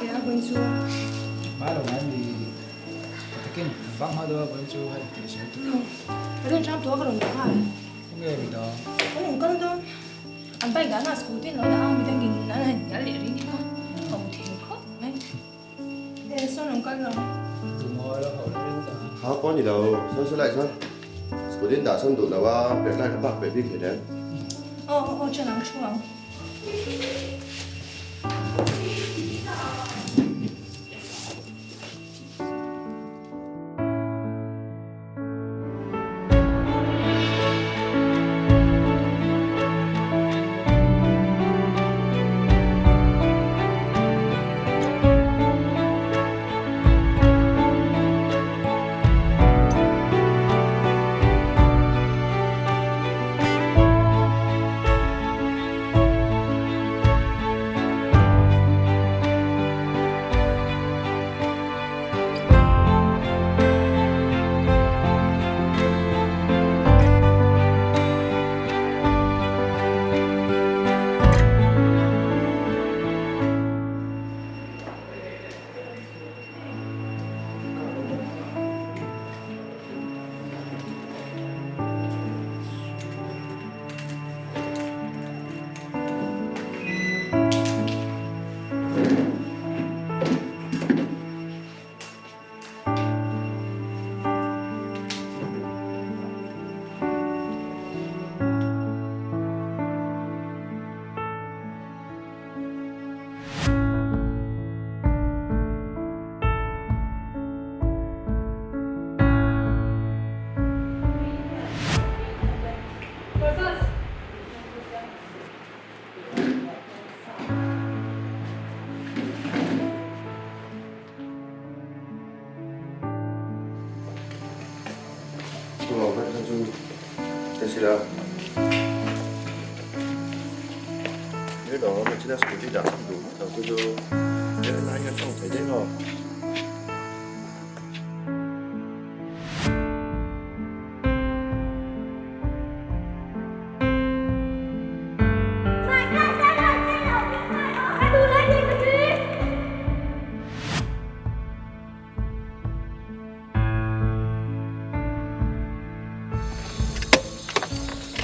ve a vawiin chu. Hmai lo ngai mi takin an bang hma deuh a vawiin chu hei tih zel tur. Ka rin ram tawh a ka rawn dah nghal. Khawnge mi dang? An rawn kal dawn. An bike dahna scooty an lo dah a midangin an han hnial leh ring kha a awm thei khawp mai. E sawn rawn kal lo. Tumaw lo hauh la ring dah. Kha pawh ni lo, sawn sawn lai chuan scooty an dah sawn duh lo a, perh lai kha bak peh bik hlei nen. Aw aw aw ṭhen ang ṭhu ang.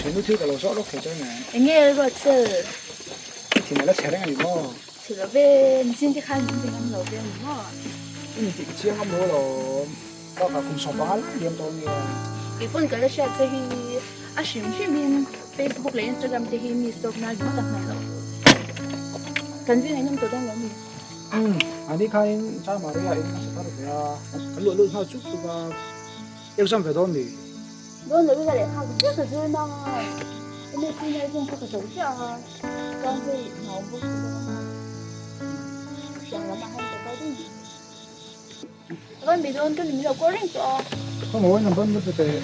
Thinu thil ka lo zawh lawk thei che nge. Enge ruat sel? Thin ala chhe reng a ni maw? Chhe lo ve, mihring te khan min ti ngam lo ve a ni maw? I min tih chiang ngam lo alawm. Bakah kum 15 lai liam tawh ania. Kei pawn ka la hriat che hi a hrim hrim in Facebook leh Instagram te hi mi stalk nan ringawt a hman loh. Kan veng in awm tawh dawn lo mi? Umm, ani khain Cha Maria in a sa thar ve a, kan luah lut nghal chuk chuk a, exam ve dawn mi? Dawn lo ila lehkha ka chiah ka zir nang a, MSc nursing kha ka zo chiah a, chuan hei hna awm bawk si lo a, hriang lam ah khan ka kal daih mai. Ka ban ve dawn ka ni lo kaw reng tawh a. Ka ngawi number min pe teh.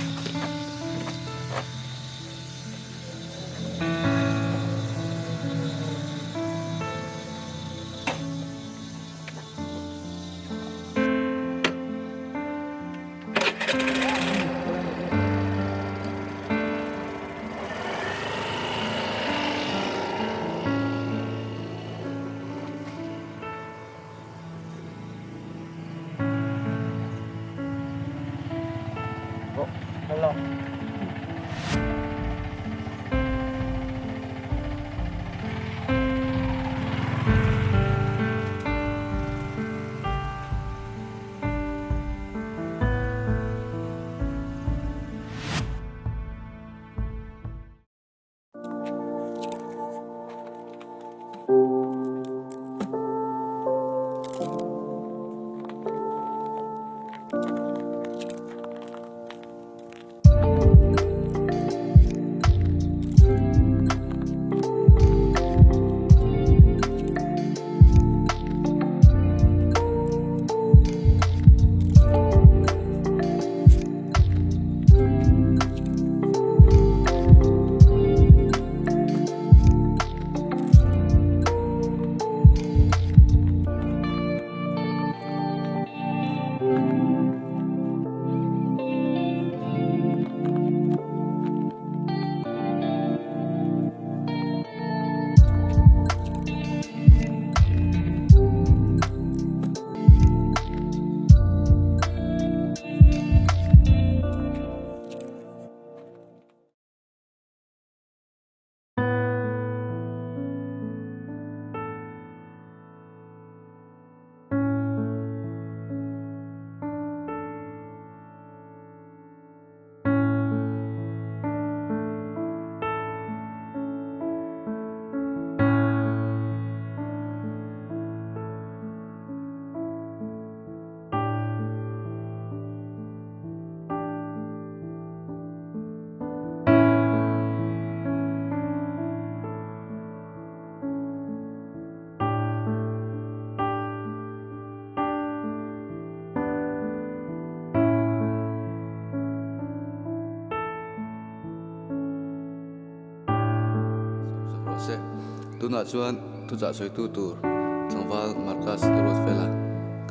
Tunah chuan thuchah sawitu tur tlangval Marcus Ruatfela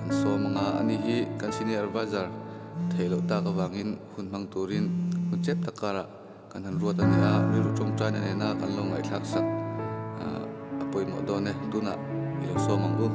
kan sawm ang a, ani hi kan senior adviser theih loh tak avangin hun hmang turin hun chep tak karah kan han ruat a ni a, rilru tawngtaina nena kan lo ngaihthlak sak a pawimawh dawn e, tunah i lo sawm ang u.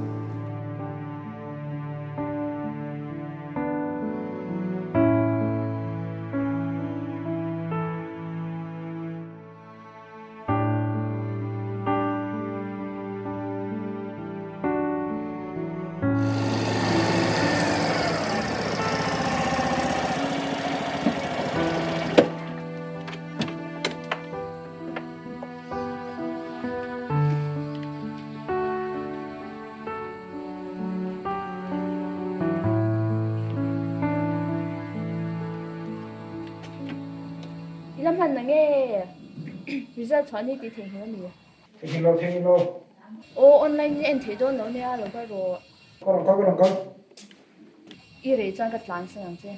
I la hman na nge? Result chhuah ni tih theihnghilh a ni. Theihnghilh lo, theihnghilh lo. Aw, online in en theih dawn lo nia, lo kal rawh. Ka rawn kal, ka rawn kal. I rei chuan ka tlan san ang che.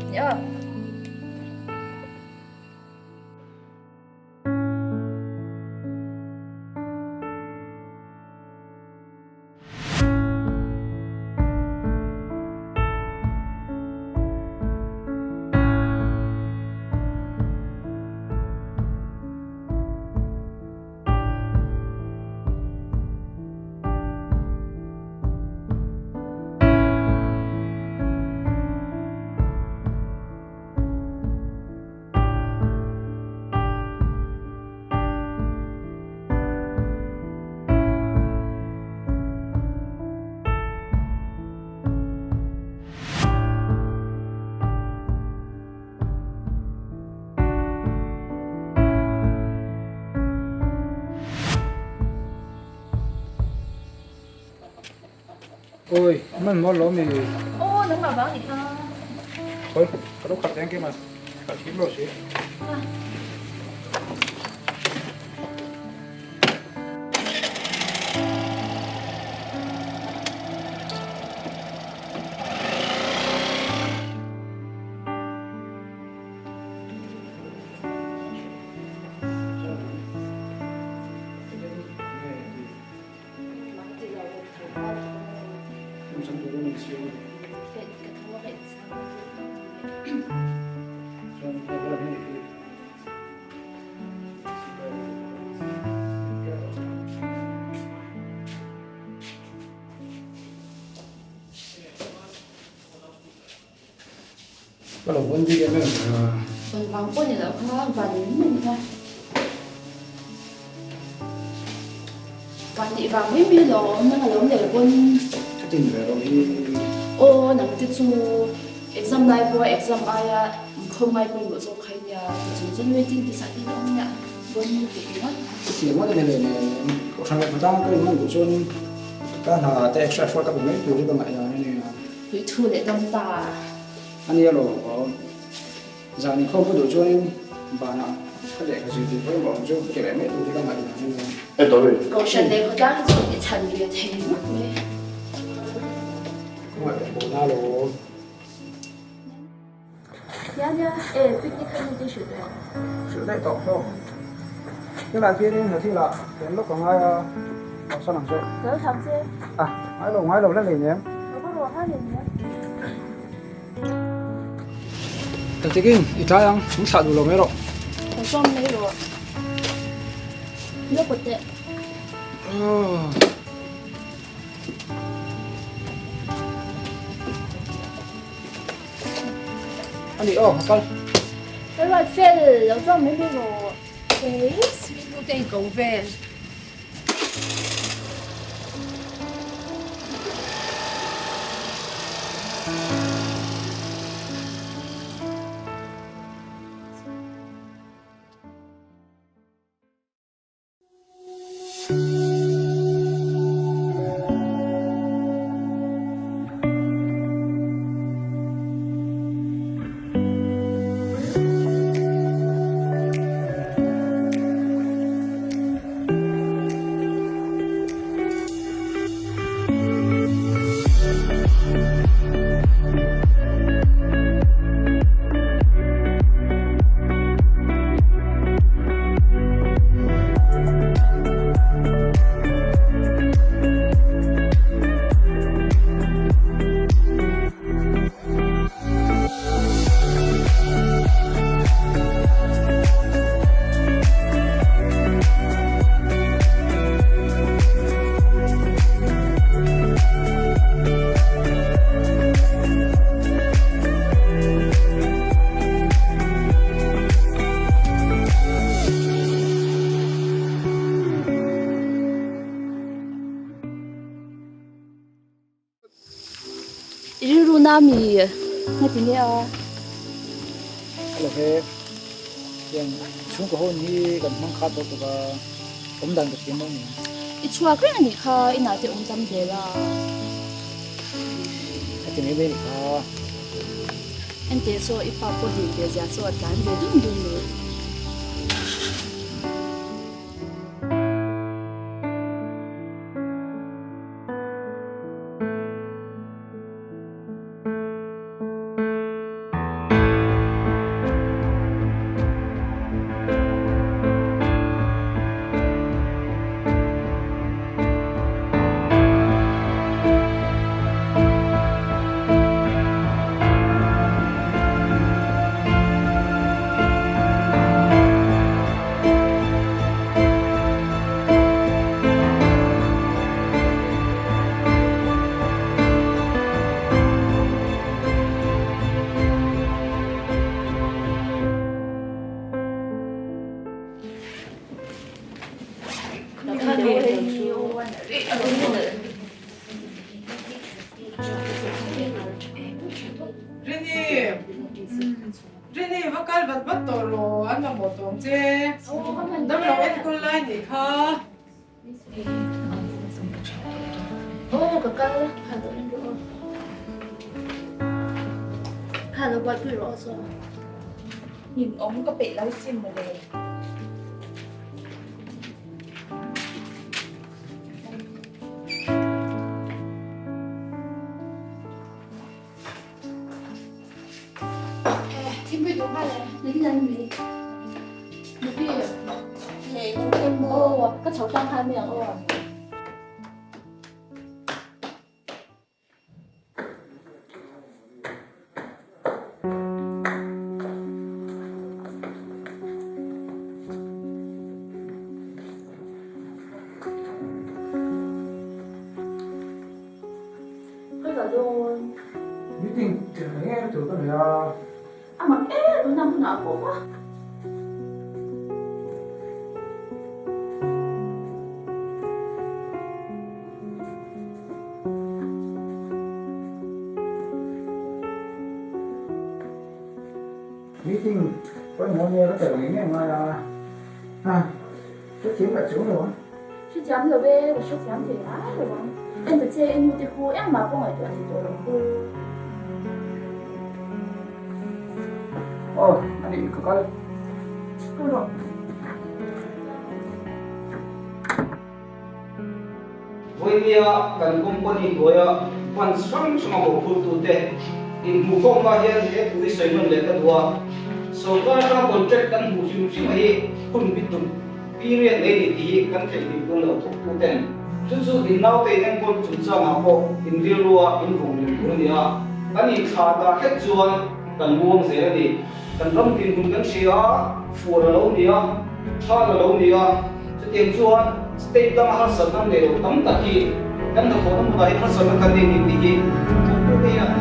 Nia. Ôi, man mo lo mi. Ô, nang mà vang ni kha. Thôi, ka lo khat reng ke man. Ka thim lo si. Ka lo vawn bik em em a. Vawn vang pawh ni loh kha van mai ni kha. Van tih vang mai mai lawm nang a lo leh pawn. Ka tin ve loh hi. Aw nang te chu exam lai pawh exam aia inkhawm ngai pawimawh zawk kha i nia ti chung chuan waiting ti sah te hi a awm nia vawn tih ringawt. Ka ti ngawt a ni leh nen kohhran leh khawtlang ka inhman duh chuan ka hna te extra effort ka pe mai tur hi ka ngaih dan a nia. Puithu leh dam ta. A nia lo awm. Zan inkhawm ka duh chuanin banah ka lehkha zir tih pawimawh ang chu ka ti leh mai tur hi ka ngaih dan a nia. E Tori. Kohhran leh khawtlang hi chu i chhan ve thei ngawt mai. Ka ngaih pawh na lo awm. Nia nia, e picnic kha hmun tin hrilh tawh em? Hrilh daih tawh hlawm. Helai fianin hna thil ah ken lawk a ngai a, lo san ang che. Ka lo thlang che. A, ngai lo ngai lo la lei nem. Ka va ruah nghal lei nem. Tatikin, i tlai ang, min thlah duh lo mai rawh. Ka zawm mai rawh. Lo pawt teh. A ni aw, a kal. Ka ruat fel lo chuan mai mai rawh. Kei swimming pool te in ko vel. na mi ngati nge a? Hello he, tiang chhungkaw ho hi kan hmang khat bawk bawk a, awm dan ka thiam lo nia. I chhuak reng anih kha, inah te awm tam zel a. Ka ti mai mai anih kha. Enteh saw i pa pawh hlim ve zia saw a tlan ve dun dun mai. Rini, Rini va kal vat vat tawh rawh, an mamawh tawh ang che. Damlo enkawl lai nih kha. Aw ka kal kha lo en rawh aw. Kha lo buaipui rawh aw saw. Nin awm ka peih lo sin mawle. Thingpui duh nghal e. Nagin an mi. Nupi. Hei, lo kem maw. Ka chho tlang nghal mai ang aw. Meeting tirh mai nge tur ka nei a. A mak e, tuna hmunah a pawm a. Meeting pawimawh nia ka tel ngei ngei ngai a, ha hrethiam ka chuang lo ang. Hrethiam lo e, ka hrethiam thei ngai lo ang. En ta che, i nu te khu engmah pawh ngaihtuah thei tawh lo khu. Aw, a nih ka kal. Kal rawh. Vawinia kan company hnuaia funds hrang hranga mawhphurtute inhmuhkhawm hma hian he thu hi sawi nawn leh ka duh a. Sorkar atanga contract kan hmuh hrim hrim a hi hun bituk, period, nei ni tih hi kan theihnghilh dawn lo thawktuten. Chu chu in naute in enkawl chungchangah pawh in rilrua in vawng reng tur a ni a. Kan inthlah ta hlek chuan kan muang zel a ni. Kan ram dinhmun kan hria a, fuar a lo ni a, than a lo ni a, chutiang chuan state danga harsatna nei lo tam tak hi kan hnathawhna hmunah hian harsatna kan nei ni tih hi thawktute hian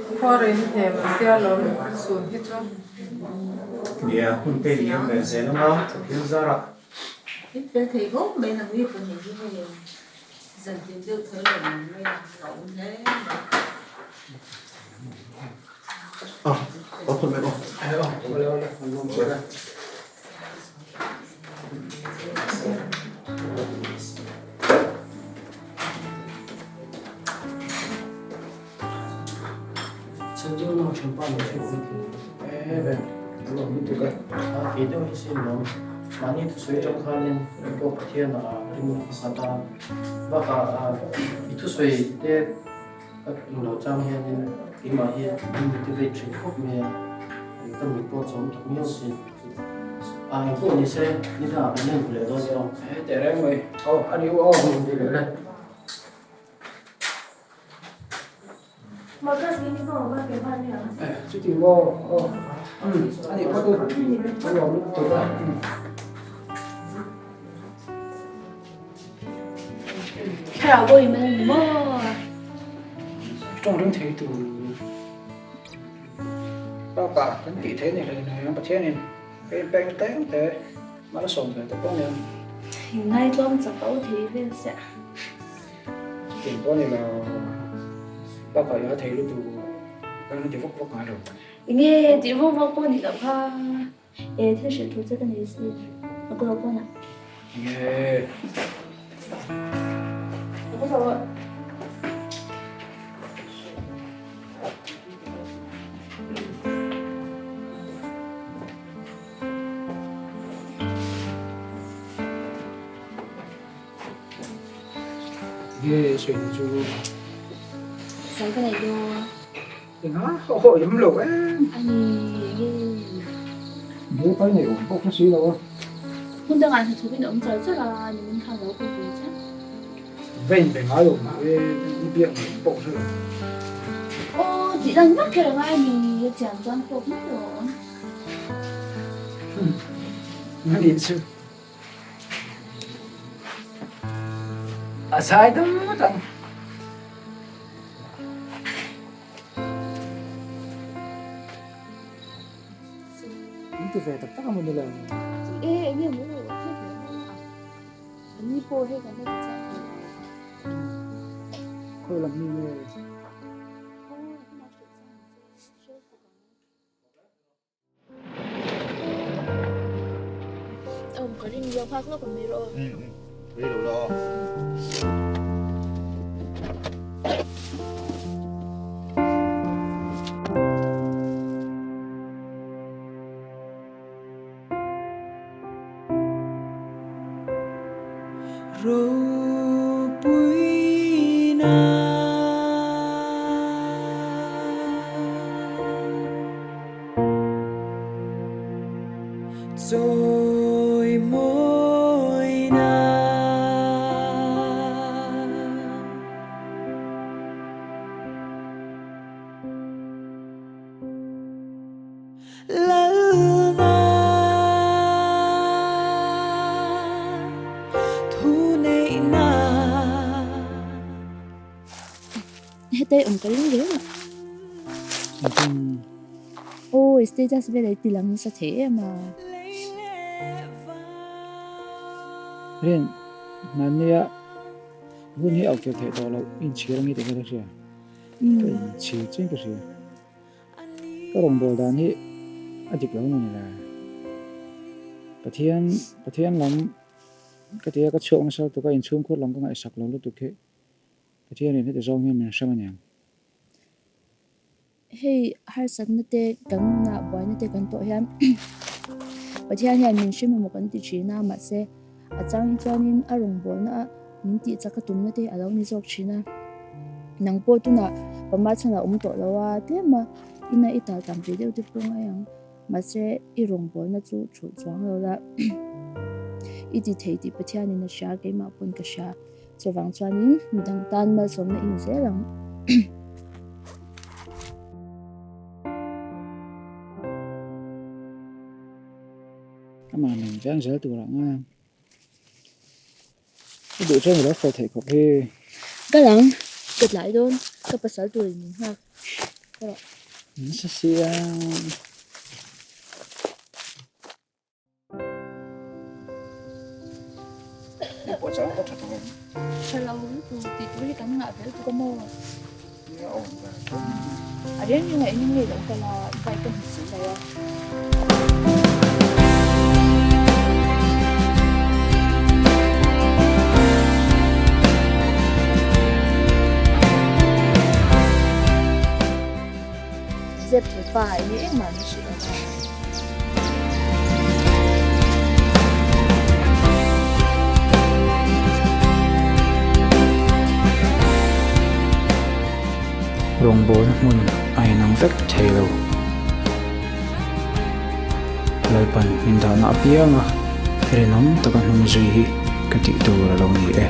Khuarin hnem an tia lo sun hi chu. Nia, hun te liam ve zel anga thil zarah. In fel thei khawp mai nang ni pahnih hi hei zan tin deuh tho lo ang mai a a awm hle mai. Ah, aw phawt mai aw. Aw, awle awle, an lawm chiah e. Marcus ini pawh ka pe hman nia. Chuti maw aw a nih phawt u a nuam lutuk a. Thlarau pawh in man a ni maw? Tawng ring thei tur bakah kan tih theih a ni hleinem Pathianin ka inpek na tlem te mal a sawm ve te pawh aniang. Inngaihtlawm chak a u thei vel chiah. Chutiang pawh a ni lo, bakah i a thei lutuk kan la ti vak vak ngai lo. Enge tih vak vak pawh a nih loh kha, e thil hrilh tur che ka nei si, ka kawr pawnah. Enge. Ka kawr rawh. Nge sawi chu. Sawi ka nei dawn. Enga haw haw em lo em. Ani nge. Nge pai nei awm pawh ka si lo a. Hmun dangah hnathawk in awm char char a, ni min khan lo pawh ve che. Vein ve ngai lo mah e, i biak ngai awm pawh ka hre lo. Aw tih lan vak kher angai a ni, a chian chuan tawk mai lo. Ani chu. A sai dam ngawt ang. In ti ve tak tak a maw ni le? E eng nge maw thil ve a. An ni pawh hei kan la ti chiang thei lo. Khawi lam mi nge? Awm ka ring lo nghak lawk mai rawh. Rei lo la aw. Hetei awm ka ring reng a. Aw status vel ei ti lang nasa thei em a. Rin, mahnia hun hi auh kir theih tawh loh inchhir angi tih kha ka hria. Ka inchhir chiang ka hria. Ka rawngbâwl dan hi a dik lo maw ni le? Pathian, Pathian lam ka ti a, ka chhuak nasa lutuk a, inchhungkhur lam ka ngaihsak lo lutuk hi Pathianin heti zawng hian min hrem aniang. Hei harsatna te kan nunah buaina te kan tawh hian Pathian hian min hrem emaw kan ti thin a, mahse a chang hi chuanin a rawngbâwlna a min tih chak a tumna te a lo ni zawk thin a. Nang pawh tunah pama chhanah awm tawh lo a, tlem a ina i tal tam ve deuh te pawh ngai ang. Mahse i rawngbawlna chu thulh chuang lo la, i ti thei tih Pathianin a hria, keimah pawn ka hria. Chuvang chuanin midang tan malsawmna i ni zel ang. Amah min veng zel turah ngai ang. I duh chuan i lo fel theih khawp hi. Ka lang, ka tlai dawn, ka pasal turin min nghak. Nasa sia. Pawh chang ka tha tawh em? Tha lo lutuk tih tur hi kan ngah vel tuk a maw? Nia awm ve. A reng reng a engin nge lo kal a bike ka hmu si lo a. Zep thu pa hi engmah min hrilh lo a. Rawngbawlna hmun a inang vek thei lo. Lalpan min dahna apianga rinawm taka hnung zui hi ka tih tur a lo ni e.